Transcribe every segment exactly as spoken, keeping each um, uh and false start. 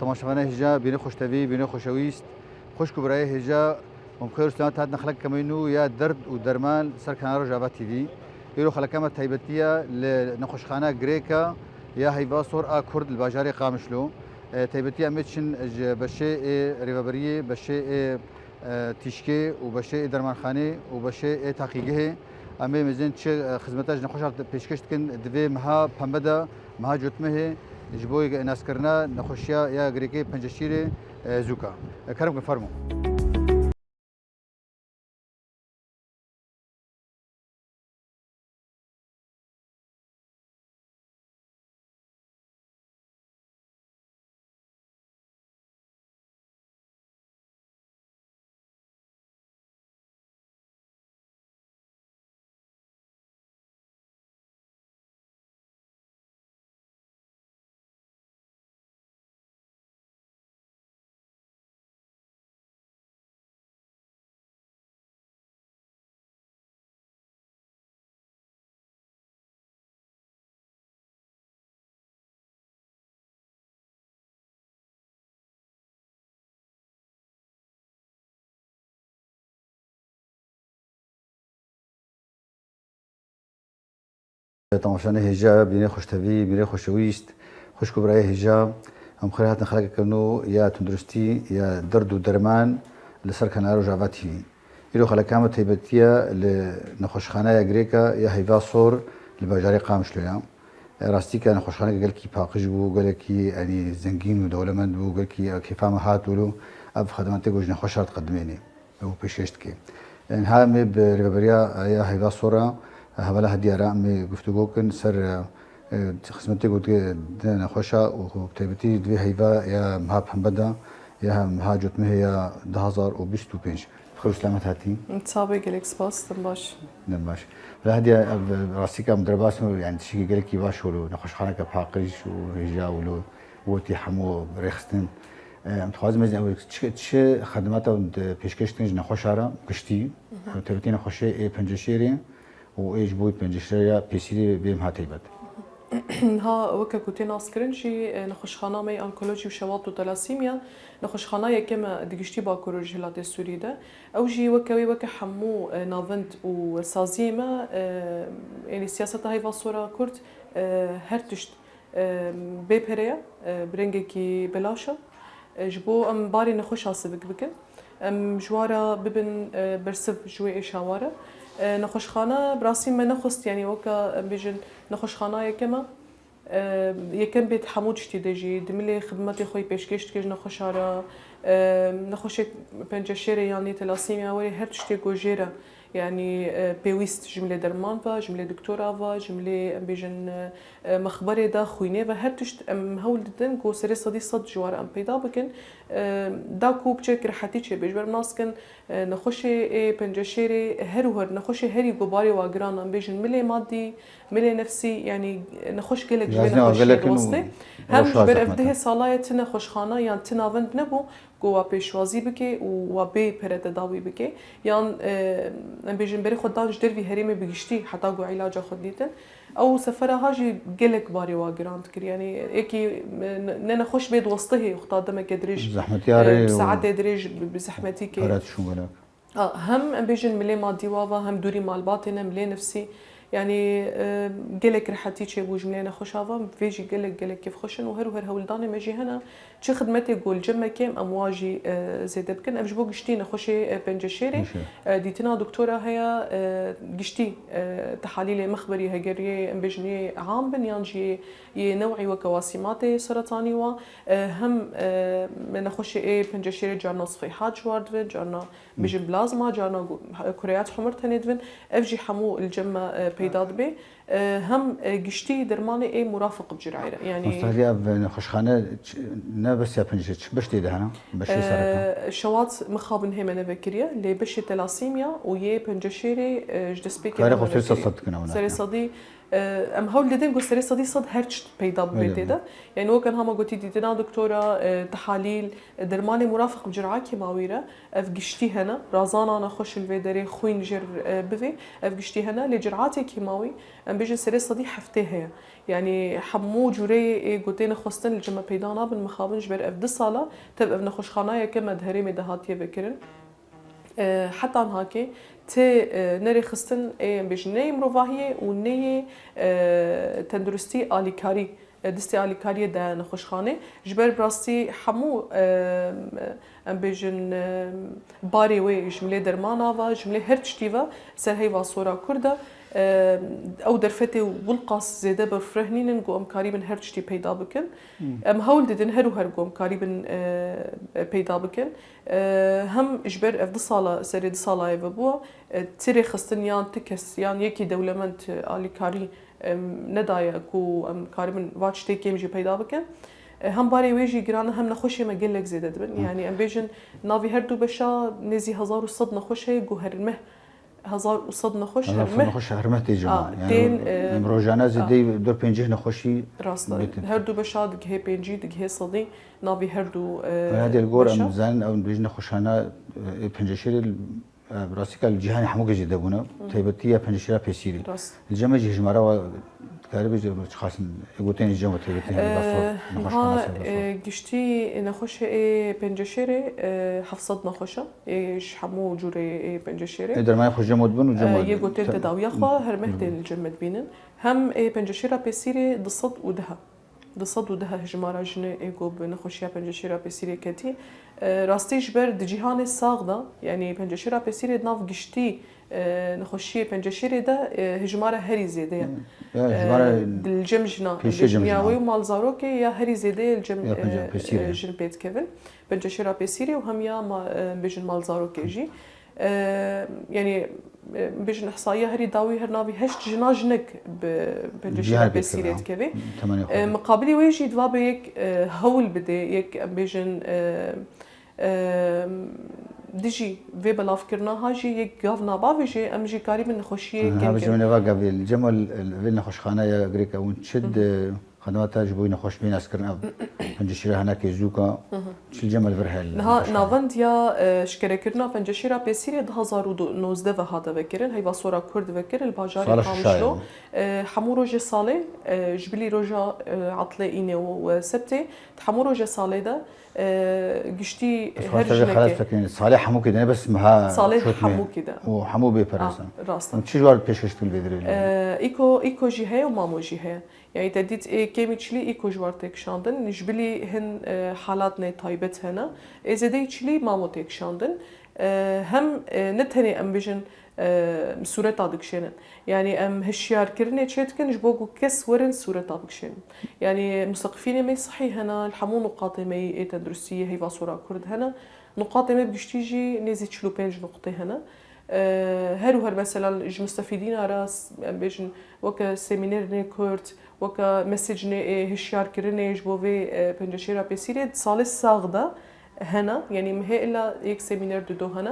Temaşevanê hêja, bînê xweştevî, bînê xweşewîst, xwişk û birayê hêja, em xêr û selamet hatin xelekeke me nû ya derd û derman ser kanala Rojava T V. Îro xeleka me taybetiya li nexweşxana Girêka ya Heyva Sor a Kurd li bajarê Qamişlo. E, taybetiya me çin ji beşê ê rêveberiyê, beşê ê e, tîşkê û beşê ê dermanxanê û beşê ê taqîgehê. Em ê mezin çi, e, xizmeta ji nexweşa pêşkêş dikin di vê meha pembe de, meha cotmehê, ji bo naskirina nexweşiya ya girêkê penceşîrê, e, zûka. E, kerem kin fermo. Temaşanê hêja, bînê xweştevî, bînê xweşewîst, xwişk û birayê hêja, em xêr hatin xelekeke nû ya tunduristî, ya derd û derman li ser kanala Rojava T V. Îro xeleka me taybetiya li nexweşxaneya Girêka ya Heyva Sor li bajarê Qamişlo ya. Rastî ke nexweşxaneke gelekî paqij bû, gelekî, yanî, zengîn û dewlemend bû, gelekî kêfa me hat wilo, ev xedmatê ku ji nexweşa diqedimênê û pêşkêş dike. Niha em ê bi rêveberiya ya Heyva Sor re, hevala hediya re em ê guftûgo kin ser, e, xizmetê ku dike di nexweşa û bi taybetî di vê heyva ya meha pembe de, ya meha cotmehê ya du hazar û bîst û pênc. Bi xêr û selamet hatî. Sağ be, gelek spas, dem baş. Dem baş. Wela hediya, ev, rastî ke em derbas bûn, yanî tiştekî gelekî baş wilo, nexweşxaneke paqij û hêja wilo, wotî hemû rêxistin. Em dixwazin mezin ew çi, çi xedmata hûn di pêşkêş dikin ji nexweşa re, giştî, taybetî nexweşê ê penceşêrê û ê ji bo penceşêrê ya pêsîrê bê meha taybet. Niha weke ku tê naskirin jî, e, nexweşxana me yê onkolojî û şewat û telasîmya, nexweşxana yekem e di giştî Bakur û Rojhilatê Sûrî de. Ew jî weke wê, weke hemû, e, navend û saziyê me, e, ênî siyaseta Heyva Sor a Kurd, e, her tişt, e, bê pere ye, e, bi rengekî belaş e. E, ji bo em barê nexweşa sivik bikin. Em ji wan re bibin, e, bersiv ji wê êşa wan re. E, nexweşxane, bi rastî me nexwest, yanî weke, em bêjin, nexweşxana yekem e. E, yekem bê di hemû tiştî de jî, di milê xidmetê xwe yê pêşkêş dike ji nexweşa re. E, nexweşê penceşêrê yan yê telasîmya werê her tiştê ku jê re, yanî, e, pêwîst ji milê derman ve, ji milê doktora ve, ji milê, em bêjin, e, e, mexberê de, xwînê ve, her tişt em hewl didin ku serê sedî sed ji wan re em peyda bikin. E, da ku piçek rehetî çêbe, ji ber nas kin, e, nexweşê ê penceşêrê her û her, nexweşê herî ku barê wa giran, em bêjin milê madî, milê nefsî, yanî nexweş gelek ji vê Yazne nexweşiyê gelek in û diweste. Hem ji ber ev dihê sala ye ti nexweşxana yan ti navend nebû ku wa pêşwazî bike û wa bê pere tedawî bike. Yan, e, em bêjin berê xwe dan ji dervî herêmê bi giştî heta ku îlaca xwe dîtin. Ew sefera ha jî gelek barê wa giran dikir. Yanî êkî, e, ne, ne nexweş bê diwestihê, xwe ta demeke dirêj, Zehmetiyarê e, bi û saetê dirêj, bi, bi zehmetî kê. Pere tişûn gelek. A, hem em bêjin milê madî wa va, hem dûrî malbatê ne, milê nefsî. Yanî, e, gelek rehetî çêbû ji milê nexweşa va, vê jî gelek, gelek kêfxweş in û her û her hewldanê me jî hene. Çi xidmetê ku li cem me kêm, em wa jî, e, zêde bikin. Ev ji bo giştî nexweşê, e, penceşêrê, Nexweşê. e, dîtina doktora heye, e, giştî, e, tehalîlê mexberî hegeriyê, em bêjin yê am bin, yan jî yê, yê new'î weke wasîmatê seretanî wa, e, hem, e, nexweşê ê penceşêrê carna sifeyhat ji war divin, carna bêjin blazma, carna gu-, kureyat humur tenê divin. Ev jî hemû li cem me, e, peyda dibe. E, hem, e, giştî dermanê ê murafiq bi cirayê re. Yanî Master Hadi, ev nexweşxane ç-, ne bes ya penceşê, çi beş tê de hene? Beşê sereke. E, şewat mixabin hê me nevekiriye, lê beşê telasîmya û yê penceşêrê, e, ji destpêkê Kare me xwe serê sed nevekiriye. Sed dikin ew ne? Serê sedî, Em hewl didin ku serê sedî sed her tişt peyda bibe tê de. Yani wek hema gotî dîtina doktora, e, tehalîl, e, dermanê murafik bi cira kîmawî re, ev giştî hene, razana nexweş li vê derê xwîn jêr, e, bivê, ev giştî hene, lê ciratê kîmawî, em bêjin serê sedî heftê heye. Yani hemû cûreyê ê ku têne xwestin li cem me peyda nabin, mixabin ji ber ev du sala tev ev nexweşxanayeke me di herêmê de hatiye vekirin. E, heta nihakê tê, e, nerêxistin ê, em bêjin, neyê mirovahiyê û neyê, e, tenduristî alîkarî, e, distê alîkariyê de nexweşxanê. Ji ber bi rastî hemû, e, em bêjin, e, barê wê ji milê dermana ve, ji milê her tiştî ve ser heyva sora Kurd e. E, ew derfetê wilqas zêde berfireh nînin ku em karîbin her tiştî peyda bikin. Em hewl didin her û her ku em karîbin, e, peyda bikin. E, hem ji ber ev du sala, serê du sala ye vebû, e, ti rêxistin yan ti kes yan yekî dewlemend, e, alîkarî, em, nedaye ku em karibin va tiştê kêm jî peyda bikin. E, hem barê wê jî giran e, hem nexweşê me gelek zêde dibin. Hı. Yani em bêjin navî her du beşa nêzî hezar û sed nexweş heye ku her meh, hezar û sed nexweş her meh. Hezar û sed nexweş her meh tê cem. A, yani, tên, e, em rojane zêdeyî dor pêncî nexweşî. Rast e. Her du beşa digihê pêncî, digihê sedî navî her du, e, beşa. Hadi li gor em zanin ew bêjin nexweşxane, e, Penceşêrê, e, bi rastî ka li cîhanê hemûkê zêde bûne. Hı. Taybetî ya Penceşêra Pêsîrê. Rast. Li cem me jî hejmara wa dikarî bêje çiqas in, ê gotên ji cem we taybetî hene, e, bafor, nexweşxane niha, ser bafor. E, giştî nexweşê ê Penceşêrê, e, heft sed nexweş e. Ê ji hemû cûrê ê Penceşêrê. Ê dermanê xwe ji cem we dibin û cem we. E, yê gotên tedawiya xwe her meh tên li cem me dibînin. Hem ê Penceşêra Pêsîrê du sed û deh e. Du sed û deh hejmara jinê ê ku bi nexweşiya Penceşêra Pêsîrê ketî. E, rastî ji ber di cîhanê sax de, yanî Penceşêra Pêsîrê di nav giştî, e, nexweşiyê Penceşêrê de, e, hejmara herî zêde ye. Hmm. Ya, hejmara, e, di li cem jina, pêşê cem jina. Wê û malzarokê ya herî zêde ye li cem, ya, e, Pêsîrê, e, jin pê dikevin. Penceşêra Pêsîrê û hem ya ma-, e, bêjin malzarokê jî. E, yanî, e, bêjin ihsaiya herî dawî her navî heşt jina jinek bi Penceşêra Pêsîrê dikeve. E, miqabilî wê jî diva bê yek, e, hewl bidê, yek em bêjin, e, e, dijî vê belavkirina ha jî yek gav nabavê jî em jî karîbin nexweşiyê kêm kin. Neva gavê li cem vê nexweşxaneya girêk ew çi di Xedmeta ji bo wî nexweş bê naskirin ev penceşîra hinekê zûka çil cem li vir heye. Niha navendiya, e, şikerekirina penceşîra Pêsîrê du hazar û nozdeh ve hate vekirin, heyva sora Kurd vekir li bajarê Qamişlo. E, hemû rojê salê, e, ji bilî roja, e, etlê înê û, e, sebtê, di hemû rojê salê de, e, giştî her jinekê. Salê hemûkê de, ne bes meha Salê hemûkê de. Û hemû bê peresa. Rast e. Çi ji war pêşkeş dikir vê dirê? E, îko, îko jî heye û mamo jî heye. Yani te dît ê kêmî çilî îko ji war tê kişandin, ji bilî hin, e, halatnê taybet hene. Ê zêdeyî çilî mamo tê kişandin. E, hem, e, ne tenê em bijin, e, sûreta dikişênin. Yani em hişyarkirinê çê dikin ji bo ku kes werin sûreta bikişênin. Yani museqifînê me sihî hene, li hemû nuqatê me yê tenduristiyê heyva sora Kurd hene. Nuqatê me bi giştî jî nêzî çil û pênc nuqtê hene. E, her û her, meselan, ji mustefîdîna re, em bêjin, weke semînerê Kurd, weke mesajnê ê hişyarkirinê ji bo vê, e, penceşêra Pêsîrê di salê sax de hene, yanî mihê ila yek semîner dido hene.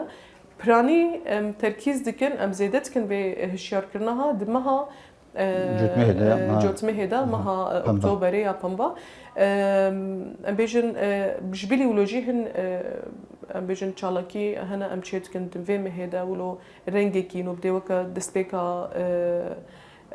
Piranî em terkîz dikin, em zêde dikin vê, e, hişyarkirina ha, di meha, e, Cotmehê de, e, meha, Cotmehê de, meha, e, Pemba. Oktoberê ya Pemba. E, em bêjin, e, ji bilî wilo jî hin, e, em bêjin çalakî hene, em çê dikin di vê mehê de wilo rengekî nû bidê weke destpêka, e,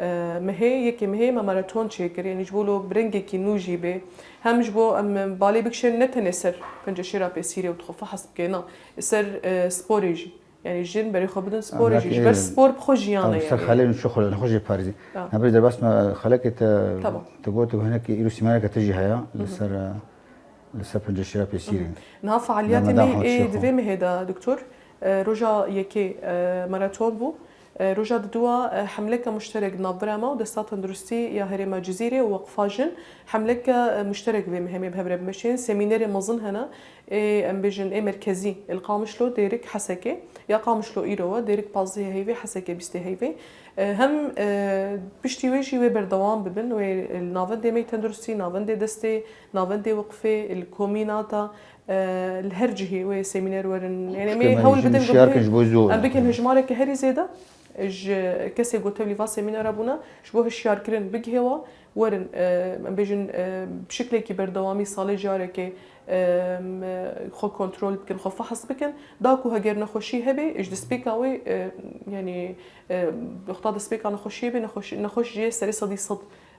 e, mehê, yekê mehê me maraton çêkir, yanî ji bo lo bi rengekî nû jî bê. Hem ji bo em balê bikişên ne tenê ser penceşêra Pêsîrê û dixwe fehs bike, na, ser, e, sporê jî. Yanî jin berê xwe bidin sporê jî. Ji ber spor bi xwe jiyan e. Ser xelê nû çi xwe, xwe jê parêzî. Hem berê derbas me xelekê te, te got, hinekî îro sîmaneke te jî heye, li ser, e, li ser penceşêra Pêsîrê. Niha fealiyatê me ê di vê mehê de, doktor, e, roja yekê, e, maraton bû. E, roja diduwa, e, hemleke muşterek navbera me û Desta Tenduristî ya Herêma Cizîrê û Weqfa Jin hemleke, e, muşterek vê mehemê bi hev re bimeşên. Semînerê mezin hene, ê, em bêjin, ê merkezî li Qamişlo, Dêrik, Hesekê, ya Qamişlo îro e, Dêrik pazdehê heyvê, Hesekê bîstê heyvê. E, hem, e, piştî wê jî wê berdewam bibin, wê li navendê me yê tenduristî, navendê destê, navendê weqfê, li komînata, e, li her cihê wê semîner werin. Yanî em ê hewl bidin ku em bikin hejmareke herî zêde. Ji kesê ku tevlî va semînara bûne, ji bo hişyarkirin bigihê we, werin, e, em bêjin, e, bi şiklekî berdewamî salê carekê, e, em, e, xwe kontrol bikin, xwe fehs bikin. Da ku heger nexweşî hebe, ji destpêka wê, e, yanî, e, wexta destpêka nexweşiyê bê, nexweş, nexweş jê serê sedî sed,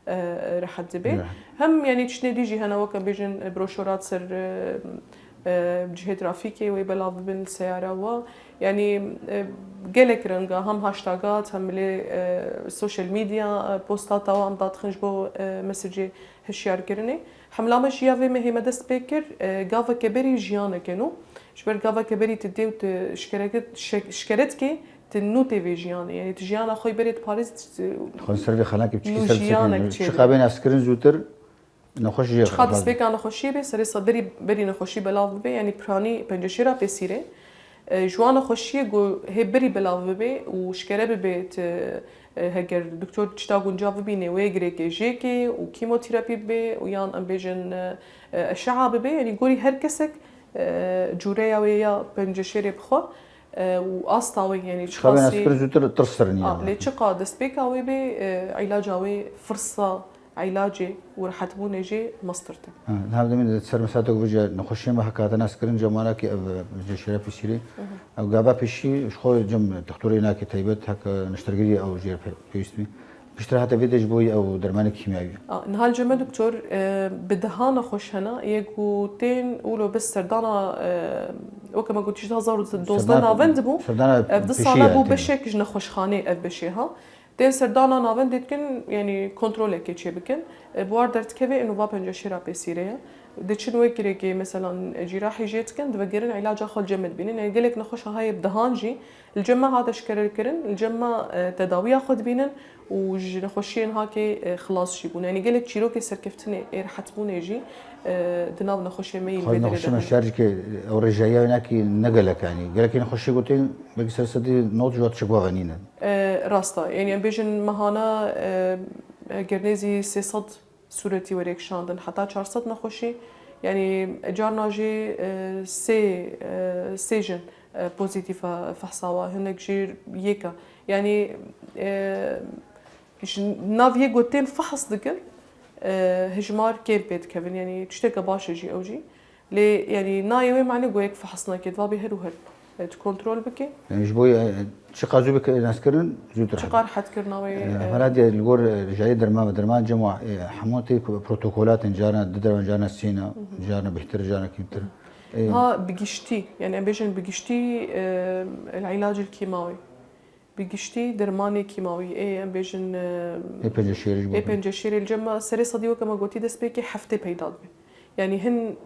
e, rehet dibe. Rehet. Hem, yanî, tiştê dî jî hene, weke bêjin, e, broşorat ser, e, e, cihê trafîkê wê belav bibin, seyara wa. Yanî, e, gelek renga, hem hashtagat, hem lê, e, social media, e, postata wan dadixin ji bo, e, mesajê hişyarkirinê. Hemla me jî ya vê mehê me dest pê kir, e, gaveke berî jiyaneke nû. Ji ber gaveke berî tu dê û tu şikere-, şek-, şikere dikê, tu nû tê vê jiyanê. Yanî tu jiyana xwe berê diparêzî, tu Xwe ser vê xelakê biçikî nû ser jiyanek biçikî. Çi çêdibî. Qabê naskirin zûtir Nexweş jê Çiqa destpêka nexweşiyê bê, serê sa berî, berî nexweşî belav bibe, yanî piranî penceşêra pêsîrê. E, ji wan nexweşiyê ku hê berî belav bibe û şikere bibe, ti, e, heger doktor tişta guncav bibîne, wê girêkê jêkê û kîmoterapî bibe û yan em bêjin, e, e, eşe'a bibe, yanî gorî her kesek, e, cûreya wê ya penceşêrê bixwe, e, û asta wê, yanî çiqa sî- Çiqa bê naskirin zûtir tirstir niye. A, lê çiqa destpêka wê bê, e, îlaca wê firsa îlacê û rehetbûnê jê mestir tê. Ha, niha demê ser misatek vêce nexweşiyê me heke hate naskirin cem wana ki ev, e, ji şerefî sîrê. Ev gava pêşî ji xwe cem dixtorê nakê teybet heke niştergirî ew jê re pê-, pêwîst bî. Piştre hate vê de ji bo ew dermanê kîmyawî. A, niha li cem me doktor, e, bi deha nexweş hene, yê ku tên û lo bes serdana, e, weke me gotî ji du hazar û dozdeh navend bû. Serdana pêşî ye, ev du sala bû beşek ji nexweşxanê ev beşê ha. Tên serdana navendê dikin, yanî kontrolekê çêbikin. E, bi war derdikeve, êno va penceşêra pêsîrê ye. Diçin wê kirêkê, meselan, cîrahî jê dikin, divegerin îlaca xwe li cem me dibînin. Yanî gelek nexweşa heye bi dehan jî li cem me hate şikerekirin, li cem me, e, tedawiya xwe dibînin û ji nexweşiyên hakê, e, xilas jî bûn. Yanî gelek çîrokê serkeftinê ê rehetbûnê jî, e, di nav nexweşê me yî li vê derê de hene. Xwezî nexweşê me şerjikê ew rêjeya wê nakî ne gelek, yanî gelekî nexweşî gotin, belkî ser sedî nod ji wan tişek wa venî ne. E, rast e. Yanî em bêjin mehana, e, e, gernêzî sê sed sûretî were kişandin, heta çar sed nexweşî. Yanî carna jî, e, sê, e, sê jin, e, pozîtîf e fehsa wa, hinek jî yek e. Yanî, e, ji nav yê ku tên fehs dikin, e, hejmar kêm pê dikevin. Yanî tişteke baş e jî ew jî. Lê, yanî, nayê wê mane ku yek fehs nake, divabê her û her, e, tu kontrol bike. Yanî, ji bo, e, çiqa zû bike naskirin, zûtir. Çiqa rehet kirina wê, e, e, Herhalde li gor, e, jayê derman ve derman cem wa, e, hemû tê protokolatên carna di derman carna sêna, carna bihtir, carna kêmtir. E, Ha, bi giştî, yanî, em bêjin bi giştî, e, el îlacil kîmawî. Bi giştî dermanê kîmawî ê, em bêjin, e, Ê penceşêrê ji bo ê penceşêrê li cem me serê sedî weke me gotî destpêkê heftê peyda dibe. Yanî hin,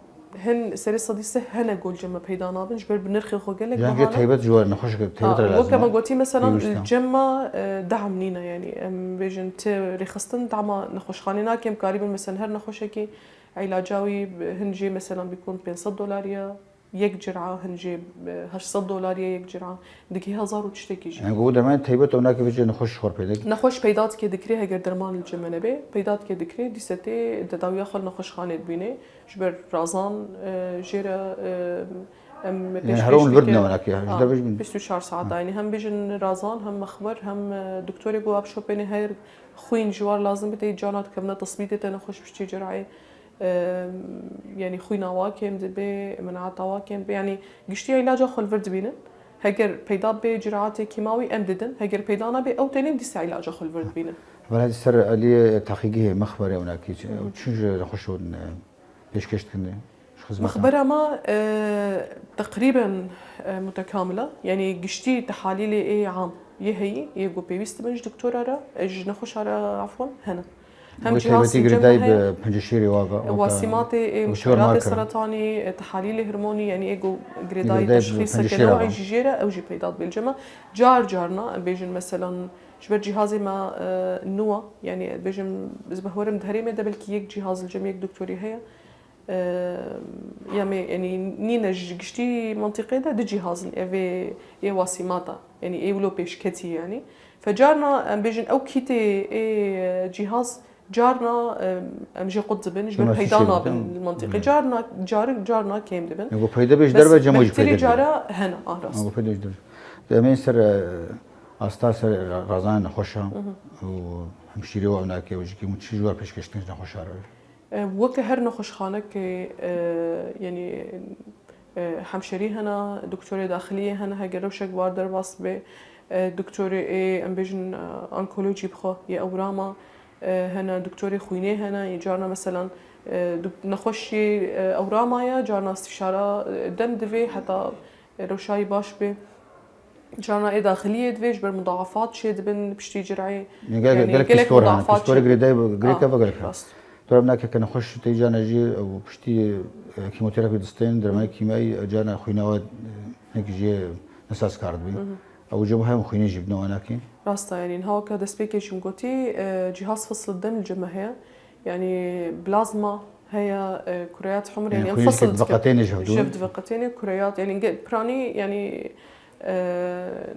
hin serê sedî sih hene ku li cem me peyda nabin, ji ber bi nirxê xwe gelek Yan biha ne. Taybet ji we nexweş taybet re lazim e. Weke me gotî, meselan, li cem me, e, dehm nîne, yanî em bêjin ti rêxistin dema nexweşxanê nake, em karîbin, meselan, her nexweşekî îlaca wî hin jê, meselan, bîkon pênc sed dolarî ye. Yek cira hin jê, e, heşt sed dolarî ye yek cira. Digihê hezar û tiştekî jî. Yanî, ku dermanê taybet ew nake vêce nexweş xwe peyda dike. Nexweş peyda dike dikirê, heger derman li cem me nebe, peyda dike dikirê, dîse tê tedawiya xwe li nexweşxanê dibîne. Ji ber razan, e, jê re, e, em Yanî, pêşkêş her wan vir dikin. Dine nake, ji Ha, dervej bin. Bîst û çar saet da. Yanî, hem bêjin razan, hem mexber, hem, e, doktorê ku apşopêne her xwîn ji war lazim bite, cana dikevne tesbîtê te nexweş biçî cerayê. Em, yanî xwîna wa kêm dibe, menaeta wa kêm dibe. Yanî giştiya îlaca xwe li vir dibînin. Heger peyda be ciraatê kîmawî em didin. Heger peyda nabe ew tenê dîsa îlaca xwe li vir dibînin. Belê ser aliyê teqîgihê mexberê ew nakî çi, çi ji nexweşo pêşkêş dikin ji xizmeta? Mexbera me, e, teqrîben, e, mutekamil e. Yanî giştî tehalîlê ê am yê heyî, yê ku pêwîst dibin ji doktora re, e, ji nexweşa re, afwan, hene. Hem cihaz girêdayî bi penceşêrê wa ve, wasîmatê ê muşkelatê seretanî, e, tehalîlê hormonî, yanî ê ku girêdayî teşxîseke new'î jî jê re, ew jî peyda dibe li cem me. Car carna, em bêjin, meselan, ji ber cihazê me, e, nû e, yanî, bêjim, ez bi hewerim di herêmê de belkî yek cihaz li cem yek doktorî heye. E, ya me, yanî, nîne ji giştî mentiqê de du cihaz in, ev ê, ê wasîmata, yanî ê wilo pêşketî, yanî. Fe carna, em bêjin, ew kîtê ê cihaz carna, em, em jê qut dibin, ji ber peyda nabin li mentiqê. Carna, carin, carna kêm dibin. Ego peyda bê ji derve cem jî peyda. Cara hene, a rast. Ego peyda ji derve. Em ê ser, e, Asta ser razana nexweşa û hemşîrê wan nake û ji kî hûn çi ji we pêşkêş dikin ji nexweşa re? E, weke her nexweşxanekê, e, yanî, e, hemşerî hene, doktorê daxiliyê hene, heger rewşek war derbas be, e, doktorê ê, em bêjin, e, onkolojî bi xwe yê ewrama, e, hene, doktorê xwînê hene, yê carna meselan, e, dok-, nexweşî, e, ewrama ye, carna stîşara, e, dem divê heta, e, rewşayî baş be. Carna ê daxiliyê divê ji ber mudaafat çê dibin piştî cireyê. Yanî gelek, yanî gelek gelek pîskor hene. Mudaafat çê dibin. Pîskorê girêdayî, girêdayî, ah, girêk hene. Rast. Dora binakê ke nexweş tê carna jî ew piştî, e, kîmoterapî distên, dermanê kîmyayî, e, carna xwîna we, e, hinek jê nesazkar dibî. Ew cem hem xwînê jî bidin wana kî. Rast e, yanî niha weke destpêkê jî min gotî, e, cihaz fısıl dem li cem me heye. Yanî plazma heye, e, kureyat humr, yanî em fısıl dikin. Yanî xwînê veqetêne ji hevdû. Ji hev diveqetêne, kureyat, yanî ge-, piranî, yanî, e,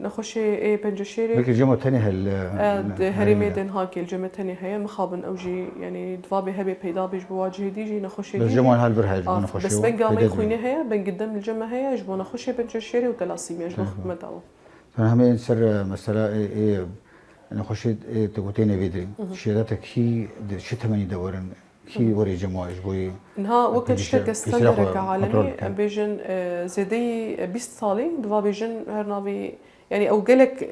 nexweşê ê penceşêrê. Belkî cem we tenê heye li, e, di herêmê Denhagê li cem me tenê heye, mixabin ew jî, yanî, divabê hebe peyda bê ji bo wa cihê dî jî nexweşê dî jî. Bes cem wan hel bir heye ji bo nexweşê. Bes benga me xwînê heye, bengê dem li cem me heye, ji bo nexweşê penceşêrê û telasîmya, ji bo xidmeta wan. Zaten hemê ên ser, e, mesela ê, ê nexweşê, ê te gotê nêvê dirî. Şêdete kî di çi temenî de werin, kî werê cem wa ji bo yê. Niha weke tişteke standardeke alemî, em bêjin, e, zêdeyî, e, bîst salî, diva bêjin her navî, yanî ew gelek, e,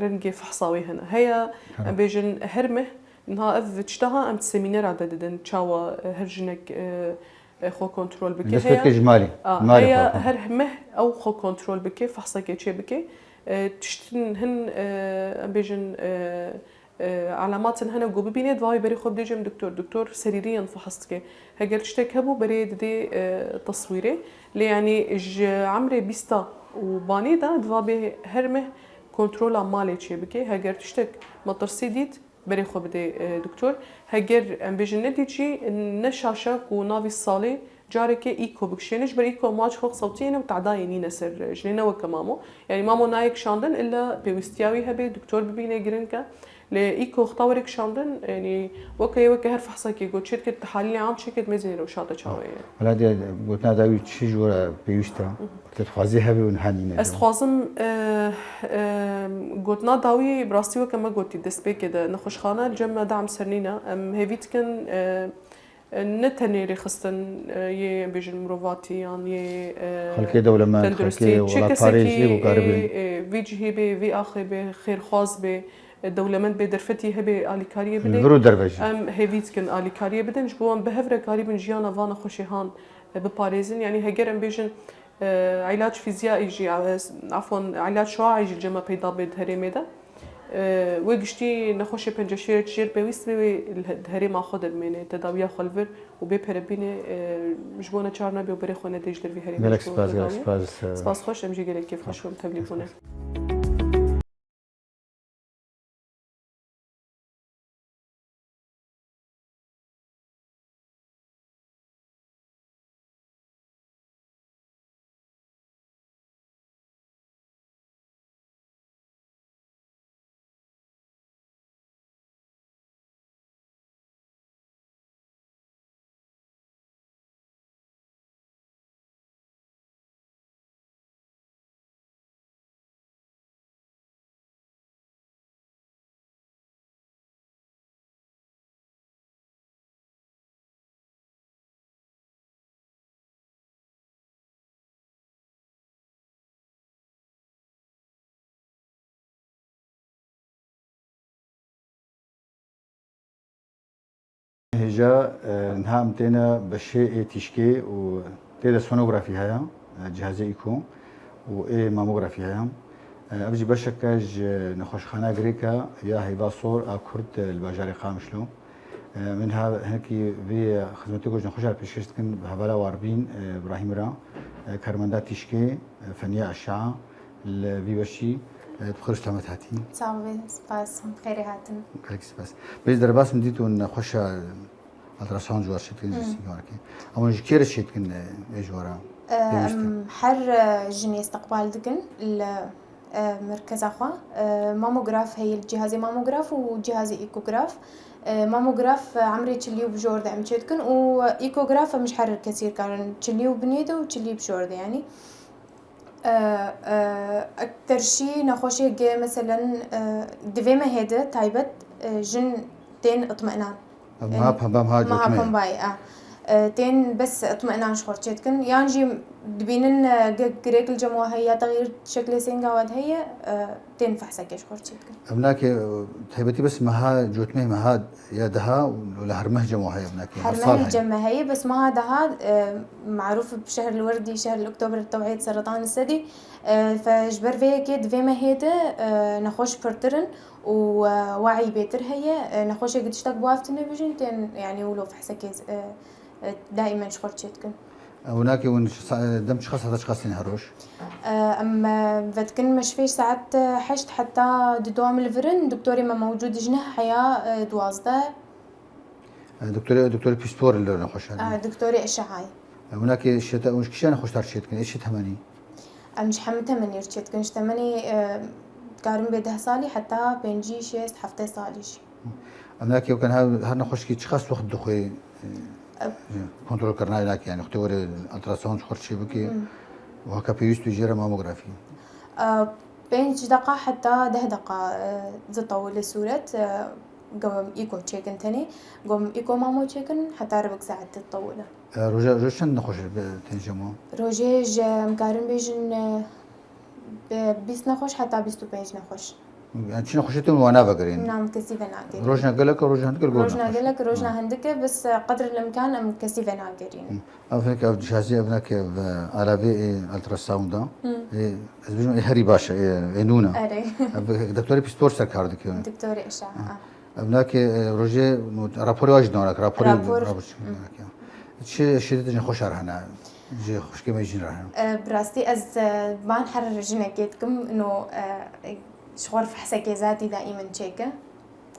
rengê fehsa wê hene. Heye, em bêjin her meh, niha ev tişta ha em semînera de didin, çawa, e, her jinek, e, e, xwe kontrol bike. Dest pê dike ji malê. A, malê heya xwe. Her meh ew xwe kontrol bike, fehsekê çê bike. E, tiştin hin, e, em bêjin, e, e, elamatin hene ku bibîne, divayê berê xwe bidê cem doktor. Doktor serîriyan fehs dike. Heger tiştek hebû, berê didê, e, teswîrê. Lê yanî ji emrê bîsta û banê de divabê her meh kontrola malê çê bike. Heger tiştek metirsî dît, berê xwe bidê, e, doktor. Heger em bêjin nedît jî, ne şaş e ku navî salê carekê îko bikişêne, ji ber îko maç xwe sewtiyê ne û tadayê nîne ser jinê, ne weke mamo. Yanî mamo nayê kişandin, illa pêwîstiya wî hebe, doktor bibîne giring e. Lê îko wexta were kişandin, yanî weke yê, weke her fehsekê got çêdikir, tehalîlê am çêkir, mêzê rewşa te çawa ye. Wela dê gotina dawî çi ji we re pêwîst e? Te dixwazî hebe û niha nîne. Ez dixwazim, e, e, gotina dawî bi rastî weke me gotî destpêkê de nexweşxane li cem me dam ser nîne. Em hêvî dikin, e, e, ne tenê rêxistin, e, yê, em bêjin, mirovatî yan yê, e, xelkê dewlemend, tenduristî, xelkê çi welatparêz, kesekî, ê ku karibin, e, e, vî cihê bê, vî axê bê, xêrxwaz bê, e, dewlemend bê, derfetî hebe, alîkariyê bide. Li vir û derve jî. Em hêvî dikin alîkariyê bidin, ji bo em bi hev re karîbin jiyana van nexweşê han, e, biparêzin. Yanî heger em bêjin, e, îlaç fîziyayî jî, e, afwan, îlaç şuaî jî li cem me peyda bê di herêmê de. E, wê giştî nexweşê penceşêrê çi jêr pêwîst bê, wê li he-, di herêma xwe de bimêne, tedawiya xwe li vir û bê pere bîne, e, ji bo neçar nebe û berê xwe nedê ji dervî herêmê. Gelek ji bo spas, gelek tedawiyê. Spas, e, spas xweş, em jî gelek kêfxweş bûn tevlî bûne. Hêja, e, niha em têne beşê ê tîşkê û tê de sonografî heye, e, cihazê îko û ê mamografî heye. E, ev jî beşeke ji nexweşxaneya girêk e ya Heyva Sor a Kurd, e, li bajarê Qamişlo. E, min ha hinekî vê xizmetê ku ji nexweşa pêşkêş dikin, bi hevala Warbîn, e, Îbrahîm re, e, karmenda tîşkê, e, feniya eşa li vî beşî, e, bi xêr û selamet hatî. Sax bê, spas, xêrê hatin. Gelek spas. Bêj derbas min dît hûn nexweşa ultrasound ji we re çêdikin, ji Hmm. sîngarekê. Em hûn ji kê re çêdikin, e, ê ji we re? E, Pêwîst e. Em her, e, jinê istiqbal dikin li e, merkeza xwe. E, mamograf heye, cihazê mamograf û cihazê ekograf. E, mamograf, e, emrê çilî û bijor de em çêdikin û ekograf em ji her kesî karin çilî û binê de û çilî bijor de, yanî. E, e, Ekterşî nexweşê ge, meselen, e, di vê mehê de taybet, e, jin tên itminan. Meha pemba, meha cotmê. Meha pembayê, a. E, tên bes itminan ji xwe çê dikin. Yan jî dibînin, e, ge girêk li cem we heye ya texyîr şeklê sênga we de heye, e, tên fehsekê ji xwe çê dikin. Ev nake, e, taybetî bes meha cotmê, meha ya deha û li her meh cem we heye, ev nake. Her meh cem me heye, bes meha deha, e, marûf bi şehr li werdî, şehr li oktober, tewhîd seretan sedî. E, fe ji ber vê yekê di vê mehê de, e, nexweş pirtir in û, e, we'î bêtir heye. E, nexweşê gi tiştek bi wê tune bijîn, tên, yanî wilo fehsekê, e, e, daîmen ji xwe çê dikin. Ew nake hûn sa-, dem çiqa saeta çiqa tên her roj? E, em, e, vedikin me ji pêş saet, e, heşt heta di dua min li vir in, doktorê me mewcûd ji neh heya, e, duwazdeh. E, doktorê, doktorê pîspor li nexweşan. E, doktorê eşeayê. E, hûn nake şeta, hûn ji kîjan nexweşdar çê dikin? Ê çi temenî? Em ji hemî temenî re çê dikin. Ji temenî, e, dikarin bê deh salî heta pêncî, şêst, heftê salî jî. Em nake weke her, her nexweşkî çiqas wext dixwe, e, Ev kontrolkirina nake, yanî wextê were ultrasound ji xwe çê bike, û heke pêwîst bê jê re mamografî. E, pênc deqa heta deh deqa, e, zitewile sûret, e, gom îko çêkin tenê, gom îko mamo çêkin heta ribik saet ditewile. E, roja, roj çend nexweş bi tenê cem we? Rojê ji, em karin bêjin, e, bi bîst nexweş heta bîst û pênc nexweş. Yani çi nexweşê tê wan navegerîn? Na, em kesî venagerîn. Rojna gelek e, roja hindik e, li gor nexweş. Rojna gelek, rojna hindik e, bes, e, qedr el imkan em kesî venagerîn. Ev hinek ev cihazî, ev hinek ev alavê ê ultrasounda. Ê, ez bêjim ê herî baş e, ê, ê nû ne. Erê. Ev doktorê pîspor ser kar dike. Doktorê eşa, ha. Ev nake, e, rojê raporê wa jî dana, raporê. Rapor. Rapor çi nake. Çi şiddet ji xweşar hene, ji xwişkê me jîn re hene. E, bi rastî ez, e, ban her jinekê dikim, no, e, ji xwe re fehsekê zatî daîmen çêke.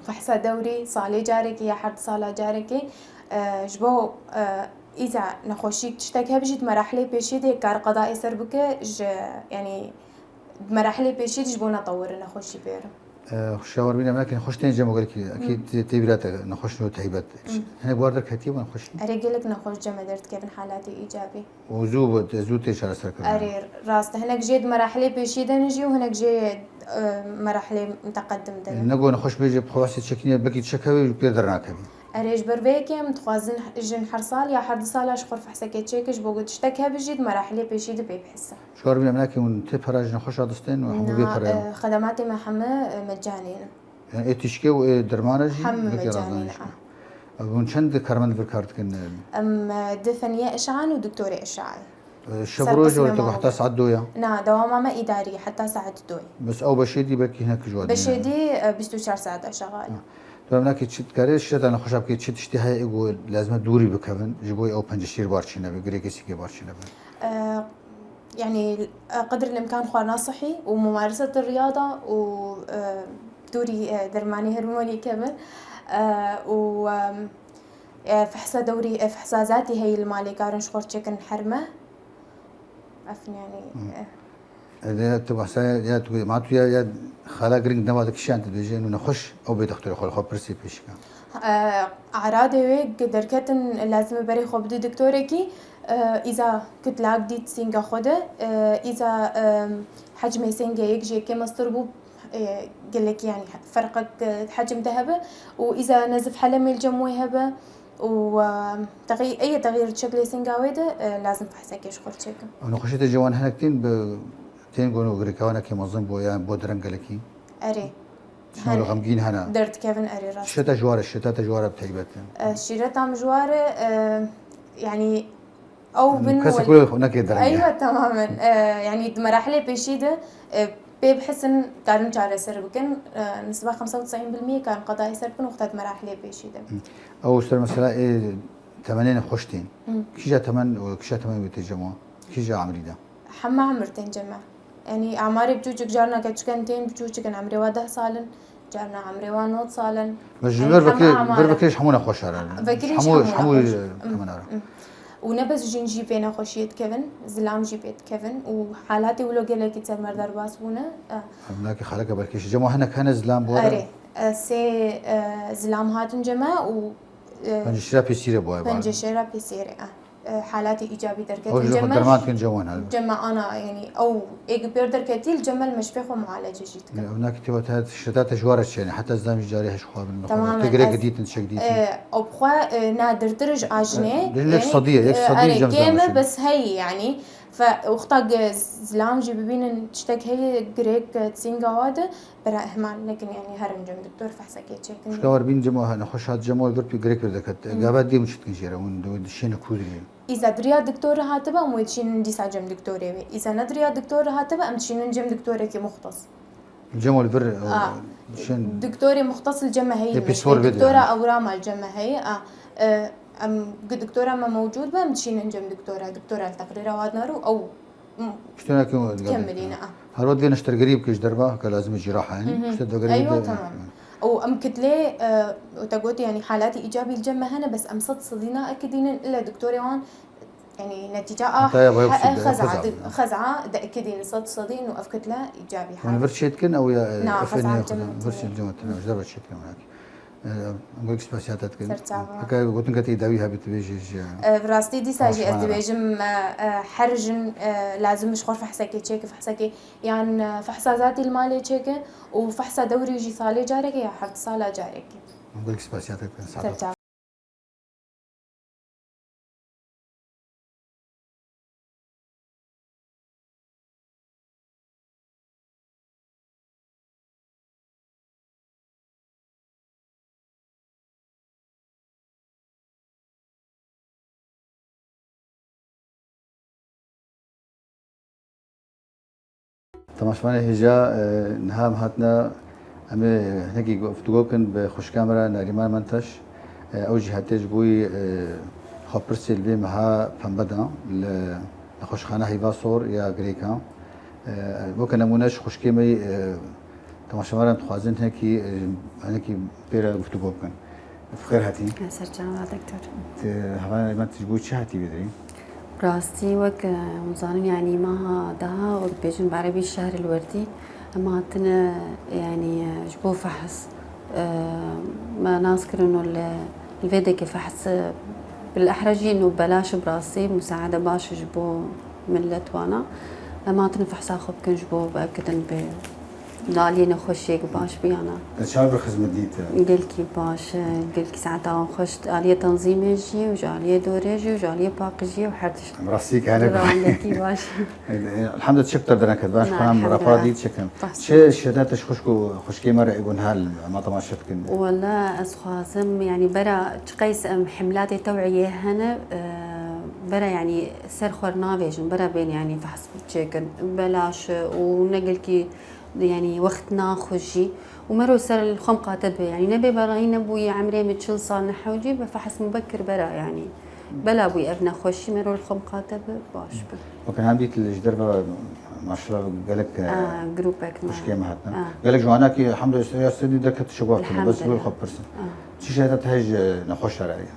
Fehsa dewrî, salê carekê ya her du sala carekê, e, ji bo, e, îza nexweşîk tiştek hebijît, merahilê pêşî de kar qedayê ser bike, ji, yanî, Di merahilê pêşî de ji bo netewir nexweşî bêrim. E, xweşawar bîne, em nekin xweş tên cem gelekî, ekî tê, tê bîra te nexweş no teybet. Hinek bar derketiye bu nexweşî? Erê, gelek nexweş cem derdikevin halatê îcabî. Û zû, zû tê çareser kirin. Erê, rast e. Hinek jê di merahilê pêşî de ne jî û hinek jê, e, merahilê miteqedim de ne. Ne go nexweş bêje, bi xwe wesê çekîne, belkî çekeve û pêr dernakevî. Erê, ji ber vê yekê em dixwazin jin her sal ya her du sala ji xwe fehsekê çêke ji bo ku tiştek hebijît, merahilê pêşî de pê bihise. Ji xwe re bîne, em nekin hûn tê pera ji nexweşa distên û hemû bê pere? Na, e, xedematê me heme, e, mecanê ne. Yani ê tîşkê û ê dermana jî heme mecanê ne. Hûn çend karmend vir kar dikin? Em, e, di feniye eşan û doktorê eşayê. E, şev roj were tu heta saet do ya? Na, dewama me îdarî ye heta saet do ye. Bes ew beşê dî belkî hinek ji we dî ne. Beşê dî, e, bîst û çar saet e şexal. Tu em nekin çi dikarê şireta nexweşa bikê, çi tiştî heye ê ku lazim e dûrî bikevin, ji bo ew penceşîr bar çî nebe, girêkê sîkê bar çî nebe? E, Yanî, e, qedr el-imkan xwarina sihî û mumareset riyada û, e, dûrî, e, dermanî hormonî kevin, e, û, e, e, fehsa dewrî, e, fehsa zatî heye li malê karin ji xwe çêkin her meh. Ev yanî, e. Ede tu behsa ya tu ma tu ya, ya xala giring dema de kişan tu dibêje, nû nexweş ew bê dextorê xwe li xwe pirsê pêşî ke. E, Eradê wê derketin lazim e berê xwe bidî doktorekî, e, îza kitlak dît sînga xwe de, e, îza, e, hecmê sêngê yek ji yekê mestir bû, e, gelekî, yanî ferqek, e, hecm de hebe û îza nezif helemê li cem wê hebe û, e, texî-, eye texîr şeklê sînga wê de, e, lazim fehsekê ji xwe çêkin. Ew nexweşê te ji wan hinek tên bi, tên ku girêka wan hinekî mezin bû yan bo dereng gelekî? Erê. Şino li xemgîn hene. Derdikevin, erê, rast. Şireta ji ware, şireta te ji ware bi teybet e? E, şireta min ji ware, e, yanî ew bin. Kesek wilo neke dereng e. Eywa, tamamen. E, yanî di merahilê pêşî de, e, pê bihisin, karin çareser bikin. E, nisiba xemsa û tesîn bil mî karin qedayê ser bikin wexta di merahilê pêşî de. Ew ser mesela ê temenê nexweş tên. Kîja temen, kîja temen wê tê cem we? Kîja emrî de? Hema emir tên cem me. Yanî amarê biçûçik, carna keçiken tên biçûçik in, emrê wa deh sal in, carna emrê wa nod sal in. Ji ber vekirî, ber vekirî ji hemû nexweş re. Vekirî ji hemû, hemû nexweş. Û ne bes jin jî vê nexweşiyê dikevin, zilam jî pê dikevin û halatê wilo gelekî ser me derbas bûne. Em nake xaleke berkêş. Cem we hinek hene zilam bû? Erê, e, sê, e, zilam hatin cem me û, e, penceşêra pêsîre bûye. Penceşêra pêsîre, e. e, halatê îcabî derketin. Ew jî xwe derman dikin cem wan hal. Cem me ana, yanî ew ê gi pêr derketî, li cem me li meşfê xwe mualece jî dikin. Ew nakî tê wate şedate ji wara çêne, heta ez dam jî carê heş xwe bin. Temamen. Tê girek dîtin, çek dîtin. E, ew bi xwe, e, nadirtir ji a jinê. Yek sedî ye, yek sedî cem zam. Kêm e, bes heyî, yanî. Fe, wexta zilam jî bibînin tiştek heye, girêk, e, tînga wa de, bera ihmal nekin, yanî herin cem doktor fehsekê çêkin. Şka war bîn cem, nexweş hat cem, wal vir pî girêk vir deket. Gava dê min çi dikin jê re, hûn dişêne kû dirê. Îza diriya doktor re hatibe, em wê dişînin dîsa cem doktorê wê. Îza ne diriya doktor re hatibe, em dişînin cem doktorekî muxtes. Cem wal vir, e, şên doktorê muxtes li cem me heye. Ê pîsor vê doktora ewrama li cem me heye, a, e, em, gi doktora me mewcûd be, em dişînin cem doktora, doktora li teqrîra wan dinar û ew, m-, piştî wina kêm kemilîne, a. Her wet vê neştergerî bike ji derva, ke lazim e cîraha, yanî. Piştî dergerî. Eywa, bide, tamam. Û em kitlê, e, û te gotî, yanî halatî îcabî li cem me hene, bes em sed sedî naekidînin, ile doktorê wan, yanî netîca a xeza, xeza diekidînin sed sedî û ev kitle îcabî. Hûn vir çêdikin ew ya, e, na, xeza cem vir çêdikin, ji derva çêdikin wina. E, em gelek spasiya te dikin. Serçava. Heke gotin ke tê dawî hebî tu bêjî jî. E, bi rastî dîsa jî ez dibêjim, e, e, her jin, e, lazim ji xwe fehsekê çêke, fehsekê yan, e, fehsa zatî li malê çêke û fehsa dewrî jî salê careke ya her du sala careke. Em gelek spasiya te dikin. Serçava. Temaşevanê hêja, e, niha em hatine, em ê hinekî guftûgo bikin bi xwişka me re Nerîman Menteş. E, ew jî hatiye ji bo wî, e, xwepirsê li vê meha pembe da li nexweşxaneya Heyva Sor ya Girêkan. E, weke nemûne ji xwişkê me yî, e, temaşevanan dixwazin hinekî, e, hinekî pê re guftûgo bikin. Bi xêr hatî. Serçava doktor. Te hevalên Nerîman, tu ji bo çi hatî vê derê? Rastî wek, e, hûn zanin, yanî meha daha, wek bêjin bi erebî şehril werdî, em hatine, yanî, e, ji bo fehs, e, me nas kirin û li, li vê dekê fehs, e, bil ehra jî û belaş bi rastî musaade baş ji bo millet wana. Em hatine fehsa xwe bikin ji bo vekidin bi Li aliyê nexweşiyek baş biyana. Te çawa bir xizmet dît? Gelkî baş, gelkî saeta wan xweş, aliyê tenzîmê jî û ji aliyê dorê jî û ji aliyê paqijiyê û her tişt. Em rastî kane. Rewandekî baş. Elhamdülillah, çi pitir dereket. Ben xwe em rapora dît çekim. Çi şedet ji xwişk û xwişkê me re êgon hal, em temaşe dikin. Wela ez xwazim, yanî bera çi qeys em himlatê tewiyê hene, e, bera yanî ser xwe navêjin, bera bên yanî fehs çêkin. Belaş û ne gelkî Yanî wext naxwe jî û mero ser li xwe miqate be. Yanî nebê berayî nebûyî emrê min çil sal nehewcî be fehs mubekir bera yanî. Bela bûyî ev nexweşî mero li xwe miqate be baş be. Weke hem dît li ji derve maşallah gelek, e, grûpek me. Xwişkê me hatine. Gelek ji wana ki hemdû ya sedî derket şewat bes li xwe pirsin. Çi şehda te ji nexweşa re ye?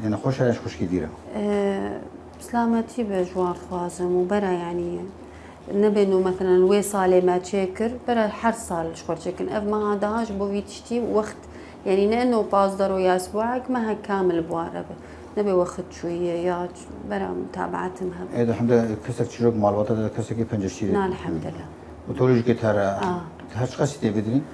Yê nexweşa re ji xwişkê dî re? E, silametî be ji wan dixwazim û bera yanî Nebêno, meselen, wê salê me çêkir, bera her sal ji xwe çêkin. Ev meha daha ji bo vî tiştî wext, yanî ne eno pazdeh roja esbuek, mehek kamil bi wan re be. Nebê wext çûyî ye ya ç-, bera mutabaetim hebe. Ê de hemde kesek çîrok malbata de kesekî penceşîrê. Na, elhamdülillah. Û tolojîkê te re, her çiqasî tê bidirîn?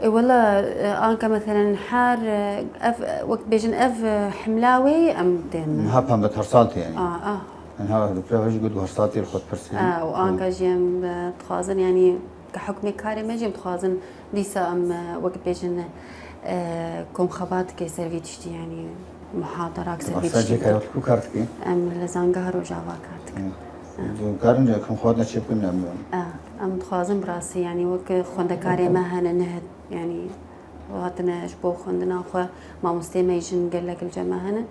E, wela, e, anka meselen her, e, ev, e, wek bêjin ev, e, himla wê em tên. Niha pembe her sal tê yanî. A, a. Niha doktora jî got her sal tê li xwe dipirsî. A, û anka jî em, e, dixwazin yanî ke hukmê karê me jî em dixwazin dîsa em, e, wek bêjin, e, komxebatike ser vî tiştî yanî muhadarak ser vî tiştî. Kar dikî? Em li Zangeha Rojava kar dikin. Hı. Karin komxebat çê bikin em. A, em dixwazin bi rastî yanî wek xwendekarê me hene neh Yanî, hatine ji bo xwendina xwe, mamosteyê me jin gelek li cem me hene.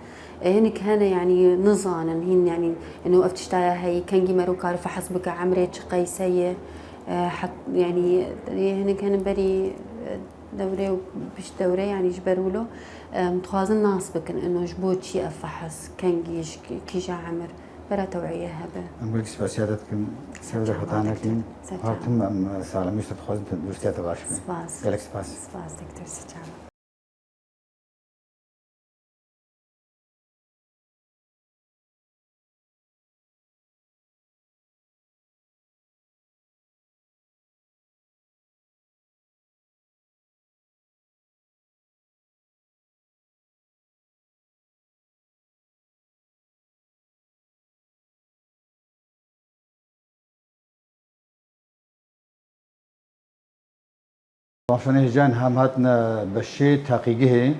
E, hinek hene, yanî, nizanin, hîn, yanî, eno ev tiştaya heyî, kengî mero kar fehs bike, emrê çi qeys heye, e, het-, yanî, hinek hene berî, e, dewrê û pişt dewrê, yanî, ji ber wilo, e, em dixwazin nas bikin, eno ji bo çi ev fehs, kengî, ji kî-, kîja emir. Bera teweyê hebe. Em gelek spasiya te dikin. Ser çava, doktor. Ser çava. Her tim em salamî te dixwazin, tenduristiya te baş be. Spas. Gelek spas. Spas, doktor. Ser çava. Temaşevanê hêja, em hatine beşê taqîgihê,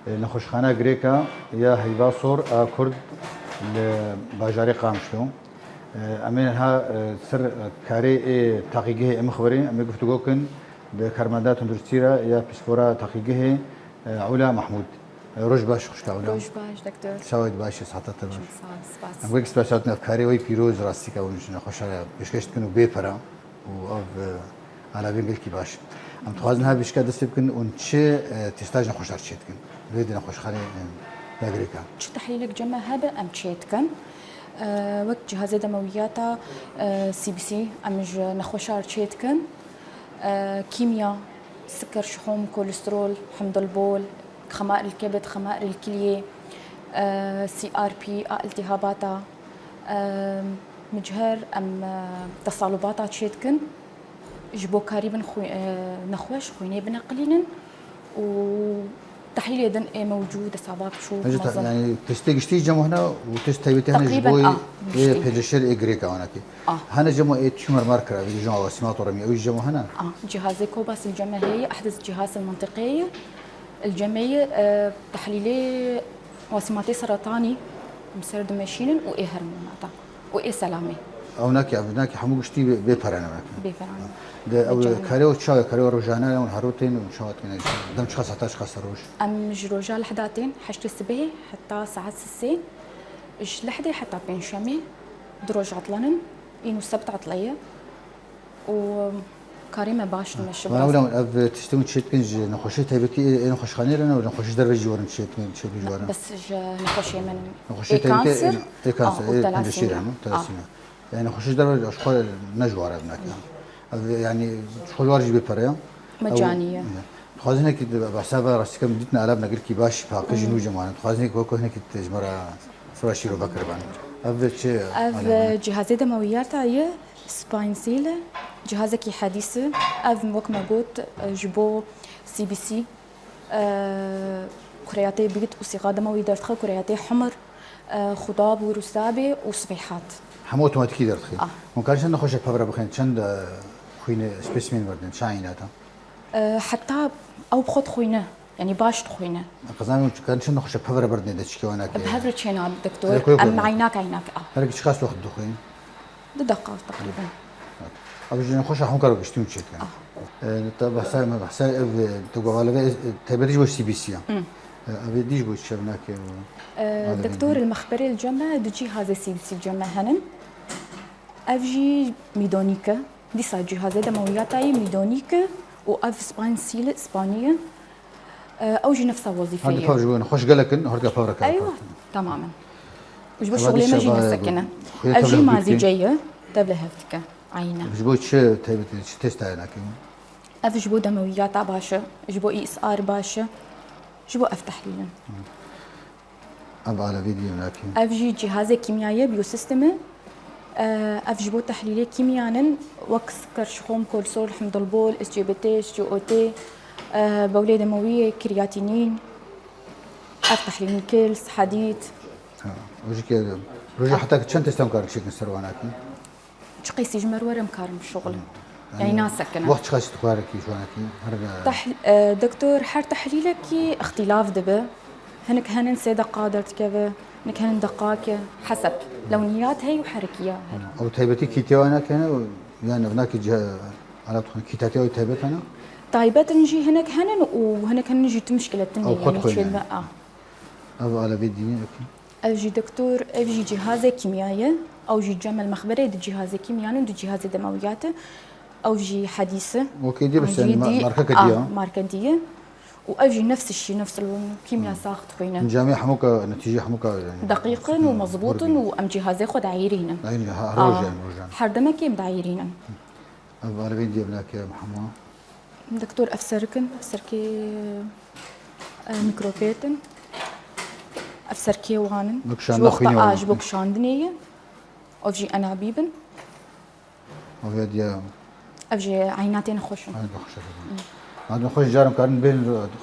e, nexweşxana Girêka ya Heyva Sor a Kurd li bajarê Qamişlo. E, em ê niha, e, ser karê ê taqîgihê em xeberê, em ê guftûgo kin bi karmenda tunduristî re ya pîspora taqîgihê, e, Ula Mahmûd. E, roj baş xwişka Ula. Roj baş, doktor. Çawa yî, baş î, siheta te baş. Çok sağ ol, spas. Em wek spas hatin ev karê wê pîroz, rastî ke hûn ji nexweşa re pêşkeş dikin û bê pere û ev, e, alavên gelkî baş. Em dixwazin her pêşke destê bikin û çi, e, testa ji nexweşa re çêdikin. Li vê di nexweşxanê, e, ya Girêka. Çi tehlîlek cem me hebe em çêdikin. E, wek cihazê demewiyata, e, C B C em ji nexweşa re çêdikin. E, kîmya, siker, şihom, kolesterol, himdilbol, xemair el-kebid, xemair el-kiliyê, e, C R P a iltihabata, e, micher em, e, tesalubata çêdikin. Ji bo karîbin xwî-, e, nexweş xwînê bineqilînin û tehlîlê din ê mewcûd e, saba biçûk, Hece ta-, mezin. Yani testê giştî cem hene û test taybetî hene ji Teqrîben, bo a, ê giştî. Pêncî şer ê Girêka wanakî. A. Hene cem ê tumor marker, vî jin wasimat oremi, ew jî cem hene? A, cihazê Cobas li cem me heye, ehdis cihaz el mentiqê ye. Li cem me ye, e, tehlîlê wasimatê seretanî em ser dimeşînin û ê hermonata. û ê selamê. Ew nakî, ev nakî hemû giştî bê, bê pere ne weke. Bê pere ne. De ew Bê çare. Karê û çawa, karê û rojane ew her roj tên û çawa têne, dem çiqas heta çiqas roj? Em ji roja lehda tên, heştê sibehê heta saet sisê, ji lehdê heta pêncşemê du roj etlanin, îno sebt etleye. û karê me baş dimeşe Bana biraz. Wila ev tiştê hûn çêdikin ji nexweşê taybetî ê, ê nexweşxanê re ne, nexweşî derve jî werin çêdikin, çêdikin ji werin? Bes ji nexweşê min Nexweşê ê taybetî kanser, ê, ê kanser, ah, û ê telasîmya. Telasîmya, ah. Telasîmya. Yani nexweşî derve ji xwe ne ji ware binake. Ev yani ji xwe ji ware jî bê pere ya. Mecanî ye. Ew, dixwazin hinekî di behsa ve rastî ke min dîtine alav negirkî baş, paqij jî nû jî mane. Dixwazin hinekî wekî hinekî ji me re sora şîrove kiribane. Ev çi Ev aleme? Cihazê demewiyata ye. Spine Seal e, cihazekî hedîs e. Ev wek me got, e, ji bo C B C, e, kureyatê bigit û sîxa demewî derdixe, kureyatê humir, e, xudab, wîrusabê û sivîhat. Hemû otomatîkî derdixe. Ah. Hûn karin çend nexweşe pevre bixin, çend, e, xwînê spesîmen berdin, çi eynata? E, heta ew bi xwe dixwîne. Yanî baş dixwîne. Qezanê hûn karin çend nexweşe pevre berdinê de çikê wana ke? Bi hev re çêna doktor, Her koy em koy. Eynak eynak a. Her ki çiqas wext dixwîn? Du deqa teqrîben. Ev ji nexweşa hûn kar giştî hûn çêdikin. Ah. E, te behsa me behsa ev, e, tu govaleve, e, taybetî ji bo C B C ya. Hmm. E, ev dî ji bo çi nake? E, Ev doktor dî. Li mexberê li cem me du cîhazê C B C li cem me henin. Ev jî mîdonîk e. Dîsa cîhazê demewiyatayî mîdonîk e û ev Spine Seal e, spanî ye. E, ew jî nefsa wezîfeyê. Hadi pav ji bo nexweş gelek in, her ka pav re kar Eywa, kar. Tamamen. Ji bo Eva şuxulê dîsa me jî ba-, nesekine. Xuya Ev jî tevlî mazî bîkî. Ceye, tevlî hev dike. Eyne. Ji bo çi taybetî, çi testayê nake? Ev ji bo demewiyata baş e, ji bo E S R baş e, ji bo ev tehlîlin. Ev alevê dî ye, nakî. Ev jî cîhazê kîmyayê, biyosîstem e. E, ev ji bo tehlîlê kîmyanin, wek siker, şixom, kolesterol, himdilbol, S G B T, S G O T, e, bewlê demewî, kriyatînîn, ev tehlîlin, kils, hedîd. Ha, o jî ke rojê heta çend testan karin çêkin ser wan, nakî? Çi qeysî ji me re were em karin bişuxulin. Yanî nasekine. Wext çiqas dixwarekî ji wanekî? Her, e, Tehl-, e, doktor, her tehlîlekî îxtîlaf dibe. Hinek henin sê deqa derdikeve, hinek henin deqake. Heseb. Lewniyat heye û herekiya heye. Ew taybetî kîtê wan nake ne, yan ev nake cih-, ala dixwin kîtatê ew taybet hene? Taybet in jî hinek henin û hinek henin jî tu muşkile tune, Ew xwe yanî dixwîne. Çêdibe a. Ev alevê dî ye, okey. Ev jî doktor, ev jî cîhazê kîmya ye. Ew jî cem el mexberê di cîhazê kîmya ne, di cîhazê demewiyat e. Ew jî hedîs e. Okey, dî Ew bes, jî yanî ma-, dî, marka ke ah, dî ya? Marka dî ye. Û ev jî nefs şî, nefs el kîmya sax dixwîne. Encamê hemûka, netîcê hemûka, yanî, Deqîq in û mezbût in û em cîhazê xwe dayîrînin. Dayîrînin, ha, Ah, rojan, rojan. Her demekê em dayîrînin. Ev alevên dî ye binake hema. Doktor, ev serik in, ev serkê, e, mîkrofêt in. Ev serkê wan in. Wek Ji şanda wexta xwînê a, wan. Ji bo kişandinê ye. Ev jî enabîb in. Ev ya diye. Ev jî eynatê nexweş in. Ay, nexweş in. Ay, nexweş caran karin bên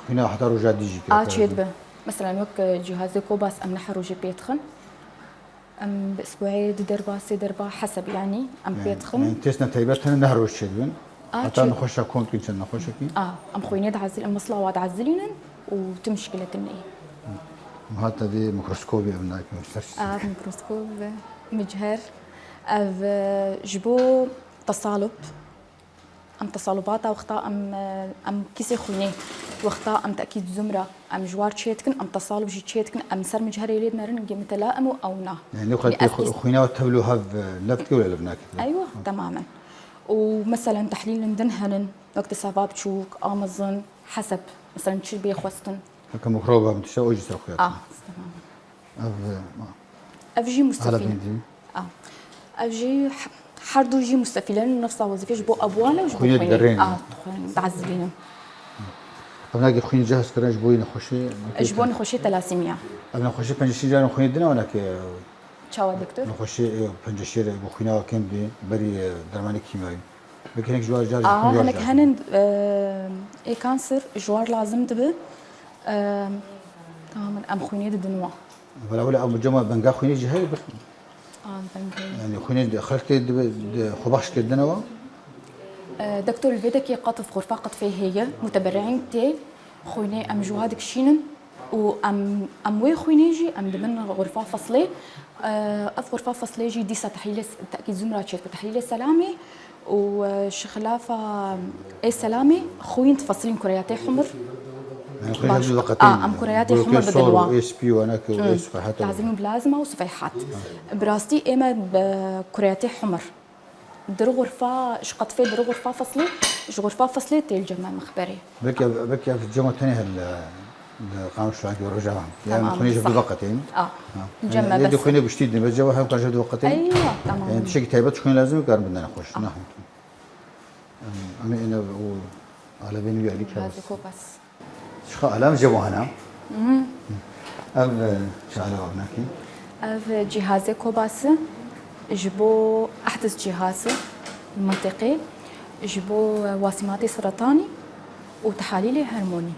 xwîna heta roja dî jî A kira. Çêdibe. Mesela wek, e, cîhazê Cobas em ne her rojê pê dixin. Em bi isbueyê du derba, sê derba heseb, yanî em pê dixin. Yanî testên taybet hene, ne her roj çêdibin. Heta nexweşa kom dikin çend nexweşekî? A, em xwînê dihezil, em mislawa dihezilînin û tu mişkiletin neyê. Em hata vê mikroskobê ev nakin ser çi? A, mikroskop, micher. Ev e, ji bo tesalub. Em tesalubata wexta em e, em kîsê xwînê wexta em tekîd zumra em ji war çê dikin, em tesalub jî çê dikin, em ser micherê lê dinerin, gê mitela em û ew na. Yani ne xwe tê xwîna tev li hev lev dike û lev nake. Eywa, temamen. û meselen tehlîlên din henin, wek di seva biçûk, a mezin, heseb, meselen çi bê xwestin. Heke mikroba min tişta o jî ser xuya. Ah, tamam. Ev, ev jî mustefîl. Ah. Ev jî her du jî mustefîl in, nefsa wezîfê ji bo ebwana û ji bo xwînê. Ah, dixwînin, dihezilînin. Ev nake xwîn cihaz kirin ji bo nexweşê. Ji bo nexweşê telasîmiya. Ev nexweşê pêncî şî caran xwînê dine weke. Çawa doktor? Nexweşê pêncî şêr bo xwîna kêm dê berî dermanê kîmyayî. Belkî hinek ji war car. Aha, hinek henin ê kanser ji war lazim dibe. Tamamen em xwînê didin wan. Wela wela ew cema benga xwînê jî heye bir. Yani xwînê xelkê dibe xwebax şikir dine wan. Doktor li vê dekê qatf xurfa qatfê heye, muteberîn tê. Xwînê em ji wa dikişînin û em em wê xwînê jî em dibin xurfa feslê. Ev xurfa feslê jî dîsa tehlîlê tekî zumra çêt ku tehlîlê selamê û ji xilafa ê selamê xwîn difesilîn kureyatê humir. Baş. A, em kureyatê humir didin wan. Ê spî û enek û ê sifehat. Lazim û bilazim û sifehat. Bi rastî ê me kureyatê humir. Di ri xurfa, ji qatfê di ri xurfa feslê, ji xurfa feslê tê li cem me mixberê. Belkî ev, belkî ev cema tenê hel li, li Qamişlo, wekî Rojava. Tamam, yani xwînê ji hev du veqetên. A, li cem me bes. Yê xwînê giştî dibin, cema hev kan ji hev du veqetên. Eywa, tamam. Yani tiştekî taybet xwîn lazim kar bindene xweş. Ah. Em ê ne û alevên wî alî kevas. Gazi kopas. Çiqa alam ji bo hene? Ev çi alava binakî? Ev cihazê kobasi ji bo ehdis cihazı mıntıqê ji bo wasimatê seratanî û tehalîlê hermonî.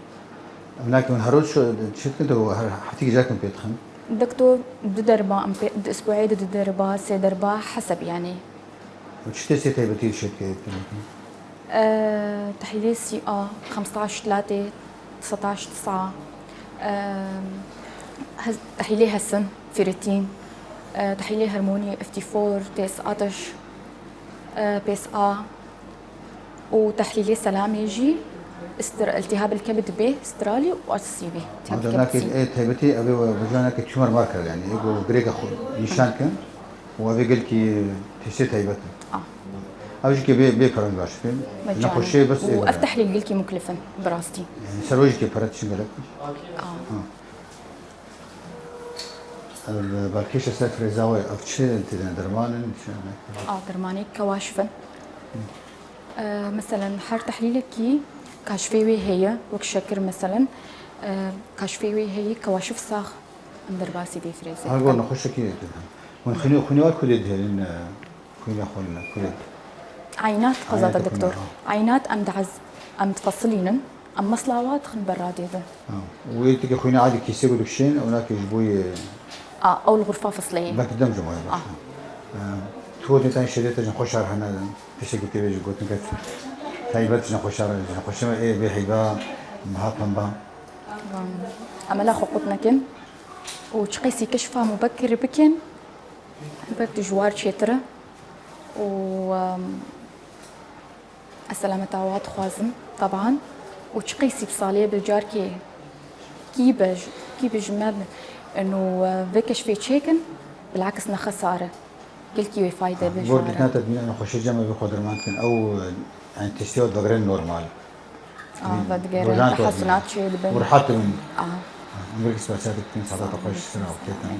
Ev nakî hûn her roj çi dikin tu her heftî cakin pê dixin? Doktor du derba em pê, di isbuê de du derba, sê derba heseb yanî. Çi testê taybetî dişê dike? Tehlîlê C A, xemstaş tlatê, setaş tisa, tehlîlê hesin, ferritin, tehlîlê hermonî, F T four, T S A, P S A û tehlîlê selamê jî, iltihab el kebid bê, stralî û H C V. Madem nakê ê taybetî ev ê vejaneke tümer marker yani, ê ku girêke xwe nîşan kin. Û ev ê gelkî testê taybet e. Ev jî ke bê bê pere baş e. Nexweşiyê bes ê. Û ev tehlîl gelkî muklif in bi rastî. Yani ser wê jî ke pere tişin gelek. Ev balkêşe ser frêza we, ev çi têdine derman in? A, dermanê kewaşif in. Meselen her tehlîlekî kaşfê wê heye, wek şekir meselen, kaşfê wê heye kewaşif sax. Em derbasî vê frêzê dikin. Her got nexweşekî hûn xwînê xwînê we kudê dihêlin xwîna xwe li kudê. Eynat qezata doktor. Eynat em dihez em difesilînin. Em mesela wa dixin ber radê de. Wê tike xwîna adî kîsê ku dikişên ew nake ji bo yê. A, ew li xurfa fisleyê. Belkî dem ji mayê baş. Tu wê tê şêrê te jin xweşar hene. Tiştekî tê vê ji gotin ke taybet jin xweşar jin xweşar ê bê heyba meha pemba. Em ela xwe qut nekin û çi qeysî keşfa mubekir bikin, helbet ji war çêtir e û, em, ez selameta wa dixwazim, teban, û çi qeysî bi salê bi carkê kî be, kî be ji me û vê keşfê çêkin, bilakis ne xesar e. Gelkî wê fayde be ji we re. Gor dikna te nexweşê cem e vê xwe derman dikin. Ew, yani, testê we vegirin normal. A, vedigere, tehesinat çê dibin. Û rehat dibin. Em gelkî spas dikin, saeta te xweş, sira û kêtin.